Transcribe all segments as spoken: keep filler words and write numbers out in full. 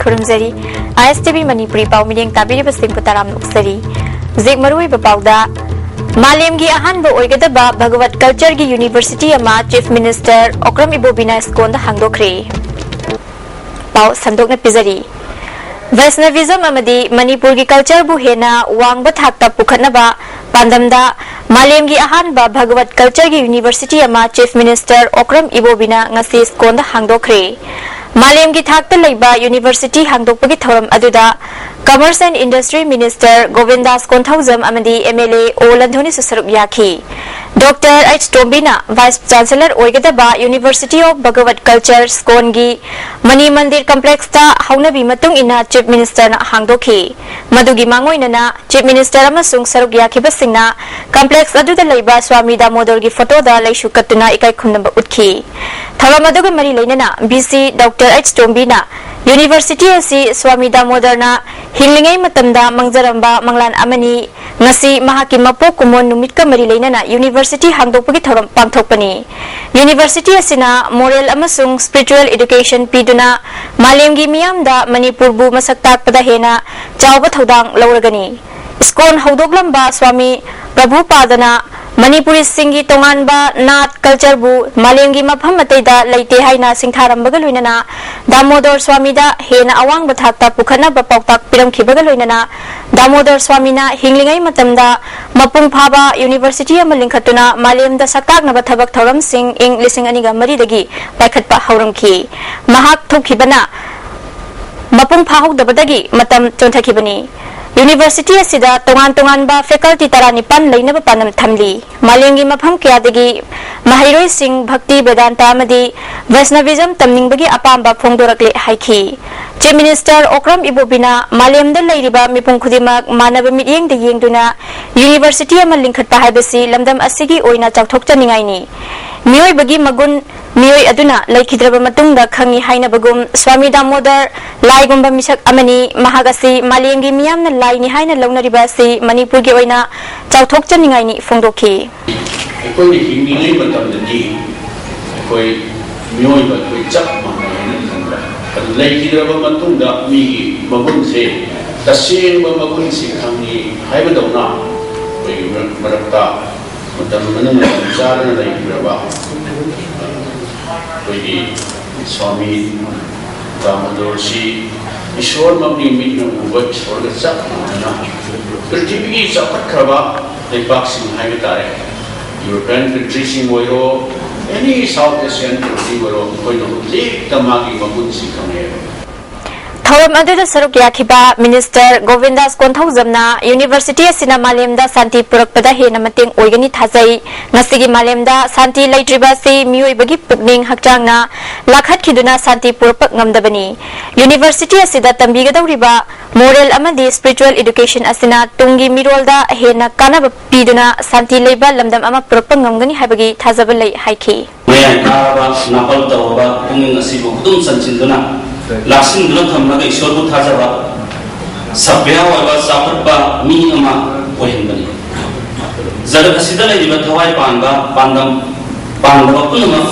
ꯈꯨꯔꯨꯝꯖꯔꯤ꯫ ꯑꯥꯏ ꯑꯦꯁ T V Manipuri ꯄꯥꯎ ꯃꯤꯠꯌꯦꯡ ꯇꯥꯕꯤꯔꯤꯕꯁꯤꯡꯕꯨ ꯇꯔꯥꯝꯅ ꯑꯣꯛꯆꯔꯤ꯫ ꯍꯧꯖꯤꯛ ꯃꯔꯨꯑꯣꯏꯕ ꯄꯥꯎꯗ, ꯃꯥꯂꯦꯝꯒꯤ ꯑꯍꯥꯟꯕ ꯑꯣꯏꯒꯗꯕ ꯚꯒꯋꯠ ꯀꯜꯆꯔꯒꯤ ꯌꯨꯅꯤꯚꯔꯁꯤꯇꯤ ꯑꯃ ꯆꯤꯐ ꯃꯤꯅꯤꯁꯇꯔ ꯑꯣꯀ꯭ꯔꯝ ꯏꯕꯣꯕꯤꯅ ꯏꯁꯀꯣꯟꯗ ꯍꯥꯡꯗꯣꯛꯈ꯭ꯔꯦ꯫ ꯄꯥꯎ ꯁꯟꯗꯣꯛꯅ ꯄꯤꯖꯔꯤ꯫ ꯚꯩꯁꯅꯚꯤꯖꯝ ꯑꯃꯗꯤ ꯃꯅꯤꯄꯨꯔꯒꯤ ꯀꯜꯆꯔꯕꯨ ꯍꯦꯟꯅ ꯋꯥꯡꯕ ꯊꯥꯛꯇ ꯄꯨꯈꯠꯅꯕ ꯄꯥꯟꯗꯝꯗ ꯃꯥꯂꯦꯝꯒꯤ ꯑꯍꯥꯟꯕ ꯚꯒꯋꯠ ꯀꯜꯆꯔꯒꯤ ꯌꯨꯅꯤꯚꯔꯁꯤꯇꯤ ꯑꯃ ꯆꯤꯐ ꯃꯤꯅꯤꯁꯇꯔ ꯑꯣꯀ꯭ꯔꯝ ꯏꯕꯣꯕꯤꯅ ꯉꯁꯤ ꯏꯁꯀꯣꯟꯗ ꯍꯥꯡꯗꯣꯛꯈ꯭ꯔꯦ꯫ ꯃꯥꯂꯦꯝꯒꯤ ꯊꯥꯛꯇ ꯂꯩꯕ ꯌꯨꯅꯤꯚꯔꯁꯤꯇꯤ ꯍꯥꯡꯗꯣꯛꯄꯒꯤ ꯊꯧꯔꯝ ꯑꯗꯨꯗ commerce and industry minister ꯒꯣꯕꯤꯟꯗꯥꯁ Konthoujam ꯑꯃꯗꯤ ꯑꯦꯝ ꯑꯦꯜ ꯑꯦ ꯑꯣ ꯂꯟꯊꯣꯅꯤꯁꯨ ꯁꯔꯨꯛ ꯌꯥꯈꯤ꯫ ꯗꯣꯛꯇꯔ ꯑꯩꯆ ꯇꯣꯝꯕꯤꯅ ꯚꯥꯏꯁ ꯆꯥꯟꯁꯦꯂꯔ ꯑꯣꯏꯒꯗꯕ university of Bhagavad culture ꯁ꯭ꯀꯣꯟꯒꯤ money ꯃꯟꯗꯤꯔ ꯀꯝꯄ꯭ꯂꯦꯛꯁꯇ ꯍꯧꯅꯕꯤ ꯃꯇꯨꯡ ꯏꯟꯅ ꯆꯤꯐ ꯃꯤꯅꯤꯁꯇꯔꯅ ꯍꯥꯡꯗꯣꯛꯈꯤ꯫ ꯃꯗꯨꯒꯤ ꯃꯥꯡꯑꯣꯏꯅꯅ ꯆꯤꯐ ꯃꯤꯅꯤꯁꯇꯔ ꯑꯃꯁꯨꯡ ꯁꯔꯨꯛ ꯌꯥꯈꯤꯕꯁꯤꯡꯅ ꯀꯝꯄ꯭ꯂꯦꯛꯁ ꯑꯗꯨꯗ ꯂꯩꯕ ꯁ꯭ꯋꯥꯃꯤ ꯗꯥꯃꯣꯗꯔꯒꯤ ꯐꯣꯇꯣꯗ ꯂꯩꯁꯨ ꯀꯠꯇꯨꯅ ꯏꯀꯥꯏ ꯈꯨꯝꯅꯕ ꯎꯠꯈꯤ꯫ ꯊꯧꯔꯝ ꯑꯗꯨꯒ ꯃꯔꯤ ꯂꯩꯅꯅ V C doctor H ꯇꯣꯝꯕꯤꯅ university ꯑꯁꯤ ꯁ꯭ꯋꯥꯃꯤ ꯗꯥꯃꯣꯗꯔꯅ ꯍꯤꯡꯂꯤꯉꯩ ꯃꯇꯝꯗ ꯃꯥꯡꯖꯔꯝꯕ ꯃꯪꯂꯥꯟ ꯑꯃꯅꯤ꯫ ꯉꯁꯤ ꯃꯍꯥꯛꯀꯤ ꯃꯄꯣꯛ ꯀꯨꯝꯑꯣꯟ ꯅꯨꯃꯤꯠꯀ ꯃꯔꯤ ꯂꯩꯅꯅ ꯌꯨꯅꯤꯚꯔꯁꯤꯇꯤ ꯍꯥꯡꯗꯣꯛꯄꯒꯤ ꯊꯧꯔꯝ ꯄꯥꯡꯊꯣꯛꯄꯅꯤ꯫ ꯌꯨꯅꯤꯚꯔꯁꯤꯇꯤ ꯑꯁꯤꯅ ꯃꯣꯔꯦꯜ ꯑꯃꯁꯨꯡ ꯁ꯭ꯄꯤꯔꯤꯆꯨꯋꯦꯜ ꯏꯗꯨꯀꯦꯁꯟ ꯄꯤꯗꯨꯅ ꯃꯥꯂꯦꯝꯒꯤ ꯃꯤꯌꯥꯝꯗ ꯃꯅꯤꯄꯨꯔꯕꯨ ꯃꯁꯛ ꯇꯥꯛꯄꯗ ꯍꯦꯟꯅ ꯆꯥꯎꯕ ꯊꯧꯗꯥꯡ ꯂꯧꯔꯒꯅꯤ꯫ ꯏꯁꯀꯣꯟ ꯍꯧꯗꯣꯛꯂꯝꯕ ꯁ꯭ꯋꯥꯃꯤ ꯄ꯭ꯔꯚꯨꯄꯥꯗꯅ ꯃꯅꯤꯄꯨꯔꯤꯁꯤꯡꯒꯤ ꯇꯣꯉꯥꯟꯕ ꯅꯥꯠ ꯀꯜꯆꯔꯕꯨ ꯃꯥꯂꯦꯝꯒꯤ ꯃꯐꯝ ꯑꯇꯩꯗ ꯂꯩꯇꯦ ꯍꯥꯏꯅ ꯁꯤꯡꯊꯥꯔꯝꯕꯒ ꯂꯣꯏꯅꯅ ꯗꯥꯃꯣꯗꯣꯔ ꯁ꯭ꯋꯥꯃꯤꯗ ꯍꯦꯟꯅ ꯑꯋꯥꯡꯕ ꯊꯥꯛꯇ ꯄꯨꯈꯠꯅꯕ ꯄꯥꯎꯇꯥꯛ ꯄꯤꯔꯝꯈꯤꯕꯒ ꯂꯣꯏꯅꯅ ꯗꯥꯃꯣꯗꯣꯔ ꯁ꯭ꯋꯥꯃꯤꯅ ꯍꯤꯡꯂꯤꯉꯩ ꯃꯇꯝꯗ ꯃꯄꯨꯡ ꯐꯥꯕ ꯌꯨꯅꯤꯚꯔꯁꯤꯇꯤ ꯑꯃ ꯂꯤꯡꯈꯠꯇꯨꯅ ꯃꯥꯂꯦꯝꯗ ꯁꯛ ꯇꯥꯛꯅꯕ ꯊꯕꯛ ꯊꯧꯔꯝꯁꯤꯡ ꯏꯪ ꯂꯤꯁꯤꯡ ꯑꯅꯤꯒ ꯃꯔꯤꯗꯒꯤ ꯄꯥꯏꯈꯠꯄ ꯍꯧꯔꯝꯈꯤ꯫ ꯃꯍꯥꯛ ꯊꯣꯛꯈꯤꯕꯅ ꯃꯄꯨꯡ ꯐꯥꯍꯧꯗꯕꯗꯒꯤ ꯃꯇꯝ ꯆꯣꯟꯊꯈꯤꯕꯅꯤ꯫ ꯌꯨꯅꯤꯚꯔꯁꯤꯇꯤ ꯑꯁꯤꯗ ꯇꯣꯉꯥꯟ ꯇꯣꯉꯥꯟꯕ ꯐꯦꯀꯜꯇꯤ ꯇꯔꯥꯅꯤꯄꯥꯟ ꯂꯩꯅꯕ ꯄꯥꯟꯗꯝ ꯊꯝꯂꯤ꯫ ꯃꯥꯂꯦꯝꯒꯤ ꯃꯐꯝ ꯀꯌꯥꯗꯒꯤ ꯃꯍꯩꯔꯣꯏꯁꯤꯡ ꯚꯛꯇꯤ, ꯕꯦꯗꯥꯟꯇ ꯑꯃꯗꯤ ꯚꯩꯁꯅꯚꯤꯖꯝ ꯇꯝꯅꯤꯡꯕꯒꯤ ꯑꯄꯥꯝꯕ ꯐꯣꯡꯗꯣꯔꯛꯂꯦ ꯍꯥꯏꯈꯤ꯫ ꯆꯤꯐ ꯃꯤꯅꯤꯁꯇꯔ ꯑꯣꯀ꯭ꯔꯝ ꯏꯕꯣꯕꯤꯅ ꯃꯥꯂꯦꯝꯗ ꯂꯩꯔꯤꯕ ꯃꯤꯄꯨꯝ ꯈꯨꯗꯤꯡꯃꯛ ꯃꯥꯟꯅꯕ ꯃꯤꯠꯌꯦꯡꯗ ꯌꯦꯡꯗꯨꯅ ꯌꯨꯅꯤꯚꯔꯁꯤꯇꯤ ꯑꯃ ꯂꯤꯡꯈꯠꯄ ꯍꯥꯏꯕꯁꯤ ꯂꯝꯗꯝ ꯑꯁꯤꯒꯤ ꯑꯣꯏꯅ ꯆꯥꯎꯊꯣꯛꯆꯅꯤꯡꯉꯥꯏꯅꯤ꯫ ꯃꯤꯑꯣꯏꯕꯒꯤ ꯃꯒꯨꯟ ꯃꯤꯑꯣꯏ ꯑꯗꯨꯅ ꯂꯩꯈꯤꯗ꯭ꯔꯕ ꯃꯇꯨꯡꯗ ꯈꯪꯉꯤ ꯍꯥꯏꯅꯕꯒꯨꯝ, ꯁ꯭ꯋꯥꯃꯤ ꯗꯥꯃꯣꯗꯔ ꯂꯥꯏꯒꯨꯝꯕ ꯃꯤꯁꯛ ꯑꯃꯅꯤ꯫ ꯃꯍꯥꯛ ꯑꯁꯤ ꯃꯥꯂꯦꯝꯒꯤ ꯃꯤꯌꯥꯝꯅ ꯂꯥꯏꯅꯤ ꯍꯥꯏꯅ ꯂꯧꯅꯔꯤꯕ ꯑꯁꯤ ꯃꯅꯤꯄꯨꯔꯒꯤ ꯑꯣꯏꯅ ꯆꯥꯎꯊꯣꯛꯆꯅꯤꯡꯉꯥꯏꯅꯤ ꯐꯣꯡꯗꯣꯛꯈꯤ꯫ ꯑꯩꯈꯣꯏꯅ ꯍꯤꯡꯂꯤꯉꯩ ꯃꯇꯝꯗꯗꯤ ꯑꯩꯈꯣꯏ ꯃꯤꯑꯣꯏꯕ ꯑꯩꯈꯣꯏ ꯆꯞ ꯃꯥꯟꯅꯩ ꯍꯥꯏꯅ ꯈꯟꯕ꯫ ꯑꯗꯨ ꯂꯩꯈꯤꯗ꯭ꯔꯕ ꯃꯇꯨꯡꯗ ꯃꯤꯒꯤ ꯃꯒꯨꯟꯁꯦ, ꯇꯁꯦꯡꯕ ꯃꯒꯨꯟꯁꯤ ꯈꯪꯉꯤ ꯍꯥꯏꯕꯗꯧꯅ ꯑꯩꯈꯣꯏꯒꯤ ꯃꯔꯛ- ꯃꯔꯛꯇ ꯃꯇꯝ ꯃꯅꯨꯡꯗ ꯆꯥꯗꯅ ꯂꯩꯈꯤꯗ꯭ꯔꯕ ꯑꯩꯈꯣꯏꯒꯤ ꯁ꯭ꯋꯥꯃꯤ ꯗꯥꯃꯣꯗꯣꯔꯁꯤ ꯏꯁꯣꯔꯃꯛꯅꯤ, ꯃꯤꯠꯅ ꯎꯕ ꯏꯁꯣꯔꯒ ꯆꯞ ꯃꯥꯟꯅꯅ ꯄ꯭ꯔꯤꯊꯤꯕꯤꯒꯤ ꯆꯥꯎꯈꯠꯈ꯭ꯔꯕ ꯂꯩꯕꯥꯛꯁꯤꯡ ꯍꯥꯏꯕ ꯇꯥꯔꯦ, ꯌꯨꯔꯣꯄꯤꯌꯟ ꯀꯟꯇ꯭ꯔꯤꯁꯤꯡ ꯑꯣꯏꯔꯣ, ꯑꯦꯅꯤ ꯁꯥꯎꯠ ꯑꯦꯁꯤꯌꯥꯟ ꯀꯟꯇ꯭ꯔꯤ ꯑꯣꯏꯔꯣ, ꯃꯈꯣꯏꯅ ꯍꯧꯖꯤꯛꯇ ꯃꯥꯒꯤ ꯃꯒꯨꯟꯁꯤ ꯈꯪꯉꯦꯕ꯫ ꯊꯧꯔꯝ ꯑꯗꯨꯗ ꯁꯔꯨꯛ ꯌꯥꯈꯤꯕ ꯃꯤꯅꯤꯁꯇꯔ ꯒꯣꯕꯤꯟꯗꯥꯁ ꯀꯣꯟꯊꯧꯖꯝꯅ ꯌꯨꯅꯤꯚꯔꯁꯤꯇꯤ ꯑꯁꯤꯅ ꯃꯥꯂꯦꯝꯗ ꯁꯥꯟꯇꯤ ꯄꯨꯔꯛꯄꯗ ꯍꯦꯟꯅ ꯃꯇꯦꯡ ꯑꯣꯏꯒꯅꯤ ꯊꯥꯖꯩ꯫ ꯉꯁꯤꯒꯤ ꯃꯥꯂꯦꯝꯗ ꯁꯥꯟꯇꯤ ꯂꯩꯇ꯭ꯔꯤꯕ ꯑꯁꯤ ꯃꯤꯑꯣꯏꯕꯒꯤ ꯄꯨꯛꯅꯤꯡ ꯍꯛꯆꯥꯡꯅ ꯂꯥꯈꯠꯈꯤꯗꯨꯅ ꯁꯥꯟꯇꯤ ꯄꯨꯔꯛꯄ ꯉꯝꯗꯕꯅꯤ꯫ ꯌꯨꯅꯤꯚꯔꯁꯤꯇꯤ ꯑꯁꯤꯗ ꯇꯝꯕꯤꯒꯗꯧꯔꯤꯕ moral ꯑꯃꯗꯤ spiritual education ꯑꯁꯤꯅ ꯇꯨꯡꯒꯤ ꯃꯤꯔꯣꯜꯗ ꯍꯦꯟꯅ ꯀꯥꯟꯅꯕ ꯄꯤꯗꯨꯅ ꯁꯥꯟꯇꯤ ꯂꯩꯕ ꯂꯝꯗꯝ ꯑꯃ ꯄꯨꯔꯛꯄ ꯉꯝꯒꯅꯤ ꯍꯥꯏꯕꯒꯤ ꯊꯥꯖꯕ ꯂꯩ ꯍꯥꯏꯈꯤ꯫ ꯃꯌꯥꯏ ꯀꯥꯔꯕ ꯅꯥꯄꯜ ꯇꯧꯔꯕ ꯄꯨꯛꯅꯤꯡ ꯑꯁꯤꯕꯨ ꯈꯨꯗꯨꯝ ꯆꯟꯁꯤꯟꯗꯨꯅ, ꯂꯥꯛꯁꯤꯟꯗꯨꯅ ꯊꯝꯂꯒ ꯏꯁꯣꯔꯕꯨ ꯊꯥꯖꯕ, ꯁꯚ꯭ꯌ ꯑꯣꯏꯕ ꯆꯥꯎꯈꯠꯄ ꯃꯤ ꯑꯃ ꯑꯣꯏꯍꯟꯕꯅꯤ꯫ ꯖꯒꯠ ꯑꯁꯤꯗ ꯂꯩꯔꯤꯕ ꯊꯋꯥꯏ ꯄꯥꯟꯕ ꯄꯥꯟꯗꯝ ꯄꯥꯟꯗꯕ ꯄꯨꯝꯅꯃꯛ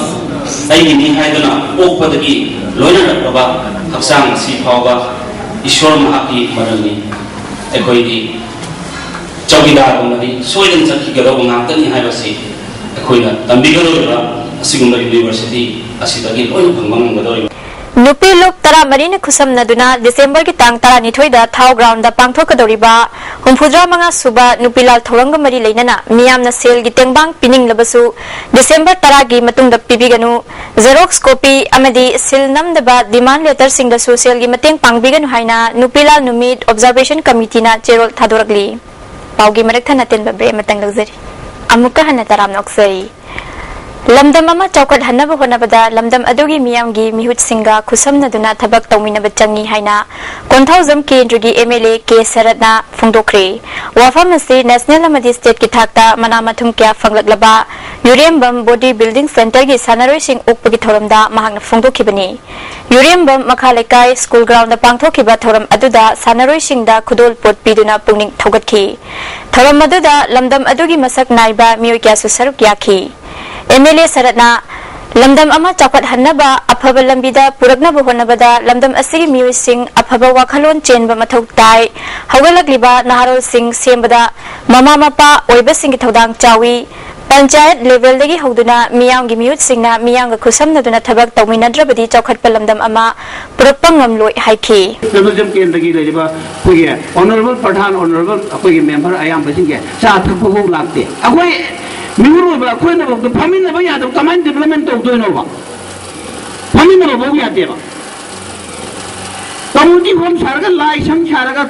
ꯑꯩꯒꯤꯅꯤ ꯍꯥꯏꯗꯨꯅ ꯄꯣꯛꯄꯗꯒꯤ ꯂꯣꯏꯅꯔꯛꯂꯕ ꯍꯛꯆꯥꯡ ꯑꯁꯤ ꯐꯥꯎꯕ ꯏꯁꯣꯔ ꯃꯍꯥꯛꯀꯤ ꯃꯔꯜꯅꯤ꯫ ꯑꯩꯈꯣꯏꯗꯤ ꯆꯧꯀꯤꯗꯥꯔꯒꯨꯝꯕꯗꯤ ꯁꯣꯏꯗꯅ ꯆꯠꯈꯤꯒꯗꯧꯕ ꯉꯥꯛꯇꯅꯤ ꯍꯥꯏꯕꯁꯤ ꯑꯩꯈꯣꯏꯅ ꯇꯝꯕꯤꯒꯗꯧꯔꯤꯕ ꯑꯁꯤꯒꯨꯝꯕ ꯌꯨꯅꯤꯚꯔꯁꯤꯇꯤ ꯑꯁꯤꯗꯒꯤ ꯂꯣꯏꯅ ꯐꯪꯕ ꯉꯝꯒꯗꯧꯔꯤꯕ꯫ ꯅꯨꯄꯤ ꯂꯨꯞ ꯇꯔꯥꯃꯔꯤꯅ ꯈꯨꯠꯁꯝꯅꯗꯨꯅ ꯗꯤꯁꯦꯝꯕꯔꯒꯤ ꯇꯥꯡ ꯇꯔꯥꯅꯤꯊꯣꯏꯗ ꯊꯥꯎ ꯒ꯭ꯔꯥꯎꯟꯗ ꯄꯥꯡꯊꯣꯛꯀꯗꯧꯔꯤꯕ ꯍꯨꯝꯐꯨꯇꯔꯥ ꯃꯉꯥ ꯁꯨꯕ ꯅꯨꯄꯤ ꯂꯥꯜ ꯊꯧꯔꯝꯒ ꯃꯔꯤ ꯂꯩꯅꯅ ꯃꯤꯌꯥꯝꯅ ꯁꯦꯜꯒꯤ ꯇꯦꯡꯕꯥꯡ ꯄꯤꯅꯤꯡꯂꯕꯁꯨ ꯗꯤꯁꯦꯝꯕꯔ ꯇꯔꯥꯒꯤ ꯃꯇꯨꯡꯗ ꯄꯤꯕꯤꯒꯅꯨ꯫ ꯖꯦꯔꯣꯛꯁ ꯀꯣꯄꯤ ꯑꯃꯗꯤ ꯁꯤꯜ ꯅꯝꯗꯕ ꯗꯤꯃꯥꯟ ꯂꯦꯇꯔꯁꯤꯡꯗꯁꯨ ꯁꯦꯜꯒꯤ ꯃꯇꯦꯡ ꯄꯥꯡꯕꯤꯒꯅꯨ ꯍꯥꯏꯅ ꯅꯨꯄꯤ ꯂꯥꯜ ꯅꯨꯃꯤꯠ ꯑꯣꯕꯖꯥꯔꯕꯦꯁꯟ ꯀꯃꯤꯇꯤꯅ ꯆꯦꯔꯣꯜ ꯊꯥꯗꯣꯔꯛꯂꯤ꯫ ꯄꯥꯎꯒꯤ ꯃꯔꯛ ꯊꯠꯅ ꯑꯇꯦꯟꯕ ꯕ꯭ꯔꯦꯛ ꯑꯃꯇꯪ ꯂꯧꯖꯔꯤ꯫ ꯑꯃꯨꯛꯀ ꯍꯟꯅ ꯇꯔꯥꯝꯅ ꯑꯣꯛꯆꯔꯤ꯫ ꯂꯝꯗꯝ ꯑꯃ ꯆꯥꯎꯈꯠꯍꯟꯅꯕ ꯍꯣꯠꯅꯕꯗ ꯂꯝꯗꯝ ꯑꯗꯨꯒꯤ ꯃꯤꯌꯥꯝꯒꯤ ꯃꯤꯍꯨꯠꯁꯤꯡꯒ ꯈꯨꯠꯁꯝꯅꯗꯨꯅ ꯊꯕꯛ ꯇꯧꯃꯤꯟꯅꯕ ꯆꯪꯏ ꯍꯥꯏꯅ ꯀꯣꯟꯊꯧꯖꯝ ꯀꯦꯟꯗ꯭ꯔꯒꯤ ꯑꯦꯝ ꯑꯦꯜ ꯑꯦ ꯀꯦ ꯁꯔꯠꯅ ꯐꯣꯡꯗꯣꯛꯈ꯭ꯔꯦ꯫ ꯋꯥꯐꯝ ꯑꯁꯤ ꯅꯦꯁꯅꯦꯜ ꯑꯃꯗꯤ ꯁ꯭ꯇꯦꯠꯀꯤ ꯊꯥꯛꯇ ꯃꯅꯥ ꯃꯊꯨꯝ ꯀꯌꯥ ꯐꯪꯂꯛꯂꯕ ꯌꯨꯔꯦꯝꯕꯝ ꯕꯣꯗꯤ ꯕꯤꯜꯗꯤꯡ ꯁꯦꯟꯇꯔꯒꯤ ꯁꯥꯟꯅꯔꯣꯏꯁꯤꯡ ꯑꯣꯛꯄꯒꯤ ꯊꯧꯔꯝꯗ ꯃꯍꯥꯛꯅ ꯐꯣꯡꯗꯣꯛꯈꯤꯕꯅꯤ꯫ ꯌꯨꯔꯦꯝꯕꯝ ꯃꯈꯥ ꯂꯩꯀꯥꯏ ꯁ꯭ꯀꯨꯜ ꯒ꯭ꯔꯥꯎꯟꯗ ꯄꯥꯡꯊꯣꯛꯈꯤꯕ ꯊꯧꯔꯝ ꯑꯗꯨꯗ ꯁꯥꯟꯅꯔꯣꯏꯁꯤꯡꯗ ꯈꯨꯗꯣꯜ ꯄꯣꯠ ꯄꯤꯗꯨꯅ ꯄꯨꯛꯅꯤꯡ ꯊꯧꯒꯠꯈꯤ꯫ ꯊꯧꯔꯝ ꯑꯗꯨꯗ ꯂꯝꯗꯝ ꯑꯗꯨꯒꯤ ꯃꯁꯛ ꯅꯥꯏꯕ ꯃꯤꯑꯣꯏ ꯀꯌꯥꯁꯨ ꯁꯔꯨꯛ ꯌꯥꯈꯤ꯫ ꯑꯦꯝ ꯑꯦꯜ ꯑꯦ ꯁꯔꯠꯅ ꯂꯝꯗꯝ ꯑꯃ ꯆꯥꯎꯈꯠꯍꯟꯅꯕ, ꯑꯐꯕ ꯂꯝꯕꯤꯗ ꯄꯨꯔꯛꯅꯕ ꯍꯣꯠꯅꯕꯗ ꯂꯝꯗꯝ ꯑꯁꯤꯒꯤ ꯃꯤꯑꯣꯏꯁꯤꯡ ꯑꯐꯕ ꯋꯥꯈꯜꯂꯣꯟ ꯆꯦꯟꯕ ꯃꯊꯧ ꯇꯥꯏ꯫ ꯍꯧꯒꯠꯂꯛꯂꯤꯕ ꯅꯍꯥꯔꯣꯜꯁꯤꯡ ꯁꯦꯝꯕꯗ ꯃꯃꯥ ꯃꯄꯥ ꯑꯣꯏꯕꯁꯤꯡꯒꯤ ꯊꯧꯗꯥꯡ ꯆꯥꯎꯏ꯫ ꯄꯟꯆꯥꯌꯠ ꯂꯦꯚꯦꯜꯗꯒꯤ ꯍꯧꯗꯨꯅ ꯃꯤꯌꯥꯝꯒꯤ ꯃꯤꯍꯨꯠꯁꯤꯡꯅ ꯃꯤꯌꯥꯝꯒ ꯈꯨꯠꯁꯝꯅꯗꯨꯅ ꯊꯕꯛ ꯇꯧꯃꯤꯟꯅꯗ꯭ꯔꯕꯗꯤ ꯆꯥꯎꯈꯠꯄ ꯂꯝꯗꯝ ꯑꯃ ꯄꯨꯔꯛꯄ ꯉꯝꯂꯣꯏ ꯍꯥꯏꯈꯤ꯫ ꯇꯨꯔꯤꯖꯝ ꯀꯦꯟꯗ꯭ꯔꯒꯤ ꯂꯩꯔꯤꯕ ꯑꯩꯈꯣꯏꯒꯤ ꯑꯣꯅꯔꯦꯕꯜ ꯄ꯭ꯔꯙꯥꯟ, ꯑꯣꯅꯔꯦꯕꯜ ꯑꯩꯈꯣꯏꯒꯤ ꯃꯦꯝꯕꯔ ꯑꯌꯥꯝꯕꯁꯤꯡꯁꯦ ꯆꯥ ꯊꯛꯄ ꯐꯥꯎ ꯂꯥꯛꯇꯦ꯫ ꯑꯩꯈꯣꯏ ꯃꯤꯑꯣꯏ ꯑꯣꯏꯕ ꯑꯩꯈꯣꯏꯅꯐꯥꯎꯗ ꯐꯝꯃꯤꯟꯅꯕ ꯌꯥꯗꯕ ꯀꯃꯥꯏꯅ ꯗꯤꯕꯂꯞꯃꯦꯟ ꯇꯧꯗꯣꯏꯅꯣꯕ? ꯐꯝꯃꯤꯟꯅꯕ ꯐꯥꯎ ꯌꯥꯗꯦꯕ꯫ ꯀꯝꯃ꯭ꯌꯨꯅꯤꯇꯤ ꯍꯣꯝ ꯁꯥꯔꯒ, ꯂꯥꯏ ꯁꯪ ꯁꯥꯔꯒ,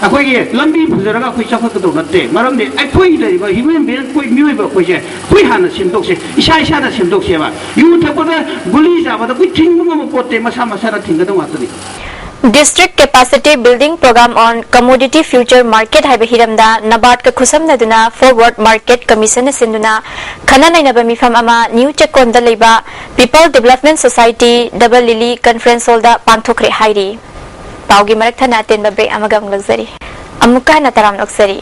ꯑꯩꯈꯣꯏꯒꯤ ꯂꯝꯕꯤ ꯐꯖꯔꯒ ꯑꯩꯈꯣꯏ ꯆꯥꯎꯈꯠꯀꯗꯧ ꯅꯠꯇꯦ꯫ ꯃꯔꯝꯗꯤ ꯑꯩꯈꯣꯏ ꯂꯩꯔꯤꯕ ꯍ꯭ꯌꯨꯃꯦꯟ ꯕꯤꯡ, ꯑꯩꯈꯣꯏ ꯃꯤꯑꯣꯏꯕ ꯑꯩꯈꯣꯏꯁꯦ ꯑꯩꯈꯣꯏ ꯍꯥꯟꯅ ꯁꯦꯝꯗꯣꯛꯁꯦ, ꯏꯁꯥ ꯏꯁꯥꯅ ꯁꯦꯝꯗꯣꯛꯁꯦꯕ꯫ ꯌꯨ ꯊꯛꯄꯗ, ꯒꯨꯂꯤ ꯆꯥꯕꯗ ꯑꯩꯈꯣꯏ ꯊꯤꯡꯕ ꯉꯝꯕ ꯄꯣꯠꯇꯦ, ꯃꯁꯥ ꯃꯁꯥꯅ ꯊꯤꯡꯒꯗꯧ ꯉꯥꯛꯇꯅꯤ꯫ District Capacity Building Program on Commodity Future Market ꯍꯥꯏꯕ ꯍꯤꯔꯝꯗ ꯅꯕꯥꯔꯗꯀ ꯈꯨꯠꯁꯝꯅꯗꯨꯅ Forward Market Commissionꯅ ꯁꯤꯟꯗꯨꯅ ꯈꯟꯅ ꯅꯩꯅꯕ ꯃꯤꯐꯝ ꯑꯃ ꯅ꯭ꯌꯨ ꯆꯦꯛꯀꯣꯟꯗ ꯂꯩꯕ People Development Society Double Lily Conference Hallꯗ ꯄꯥꯡꯊꯣꯛꯈ꯭ꯔꯦ ꯍꯥꯏꯔꯤ꯫ ꯄꯥꯎꯒꯤ ꯃꯔꯛ ꯊꯠꯅ ꯑꯇꯦꯟꯕ ꯕ꯭ꯔꯦꯛ ꯑꯃꯒ ꯑꯃꯨꯛ ꯂꯧꯖꯔꯤ꯫ ꯑꯃꯨꯛꯀ ꯍꯟꯅ ꯇꯔꯥꯝꯅ ꯑꯣꯛꯆꯔꯤ꯫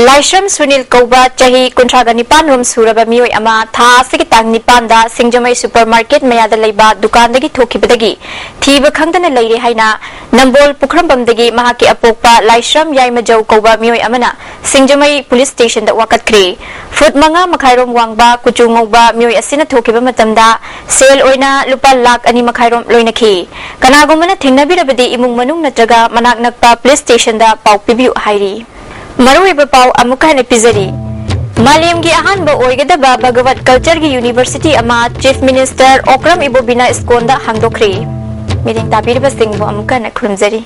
ꯂꯥꯏꯁ꯭ꯔꯝ ꯁꯨꯅꯤꯜ ꯀꯧꯕ ꯆꯍꯤ ꯀꯨꯟꯊ꯭ꯔꯥꯒ ꯅꯤꯄꯥꯟ ꯔꯣꯝ ꯁꯨꯔꯕ ꯃꯤꯑꯣꯏ ꯑꯃ ꯊꯥ ꯑꯁꯤꯒꯤ ꯇꯥꯡ ꯅꯤꯄꯥꯟꯗ ꯁꯤꯡꯖꯃꯩ ꯁꯨꯄꯔ ꯃꯥꯔꯀꯦꯠ ꯃꯌꯥꯗ ꯂꯩꯕ ꯗꯨꯀꯥꯟꯗꯒꯤ ꯊꯣꯛꯈꯤꯕꯗꯒꯤ ꯊꯤꯕ ꯈꯪꯗꯅ ꯂꯩꯔꯦ ꯍꯥꯏꯅ ꯅꯝꯕꯣꯜ ꯄꯨꯈ꯭ꯔꯝꯕꯝꯗꯒꯤ ꯃꯍꯥꯛꯀꯤ ꯑꯄꯣꯛꯄ ꯂꯥꯏꯁ꯭ꯔꯝ ꯌꯥꯏꯃꯖꯧ ꯀꯧꯕ ꯃꯤꯑꯣꯏ ꯑꯃꯅ ꯁꯤꯡꯖꯃꯩ ꯄꯨꯂꯤꯁ ꯁ꯭ꯇꯦꯁꯟꯗ ꯋꯥꯀꯠꯈ꯭ꯔꯦ꯫ ꯐꯨꯠ ꯃꯉꯥ ꯃꯈꯥꯏꯔꯣꯝ ꯋꯥꯡꯕ, ꯀꯨꯆꯨ ꯉꯧꯕ ꯃꯤꯑꯣꯏ ꯑꯁꯤꯅ ꯊꯣꯛꯈꯤꯕ ꯃꯇꯝꯗ ꯁꯦꯜ ꯑꯣꯏꯅ ꯂꯨꯄꯥ ꯂꯥꯈ ꯑꯅꯤ ꯃꯈꯥꯏꯔꯣꯝ ꯂꯣꯏꯅꯈꯤ꯫ ꯀꯅꯥꯒꯨꯝꯕꯅ ꯊꯦꯡꯅꯕꯤꯔꯕꯗꯤ ꯏꯃꯨꯡ ꯃꯅꯨꯡ ꯅꯠꯇ꯭ꯔꯒ ꯃꯅꯥꯛ ꯅꯛꯄ ꯄꯨꯂꯤꯁ ꯁ꯭ꯇꯦꯁꯟꯗ ꯄꯥꯎ ꯄꯤꯕꯤꯌꯨ ꯍꯥꯏꯔꯤ꯫ ꯃꯔꯨꯑꯣꯏꯕ ꯄꯥꯎ ꯑꯃꯨꯛ ꯍꯟꯅ ꯄꯤꯖꯔꯤ꯫ ꯃꯥꯂꯦꯝꯒꯤ ꯑꯍꯥꯟꯕ ꯑꯣꯏꯒꯗꯕ ꯚꯒꯋꯠ ꯀꯜꯆꯔꯒꯤ ꯌꯨꯅꯤꯚꯔꯁꯤꯇꯤ ꯑꯃ ꯆꯤꯐ ꯃꯤꯅꯤꯁꯇꯔ ꯑꯣꯀ꯭ꯔꯝ ꯏꯕꯣꯕꯤꯅ ꯁ꯭ꯀꯣꯟꯗ ꯍꯥꯡꯗꯣꯛꯈ꯭ꯔꯦ꯫ ꯃꯤꯠꯌꯦꯡ ꯇꯥꯕꯤꯔꯤꯕꯁꯤꯡꯕꯨ ꯑꯃꯨꯛ ꯍꯟꯅ ꯈꯨꯔꯨꯝꯖꯔꯤ꯫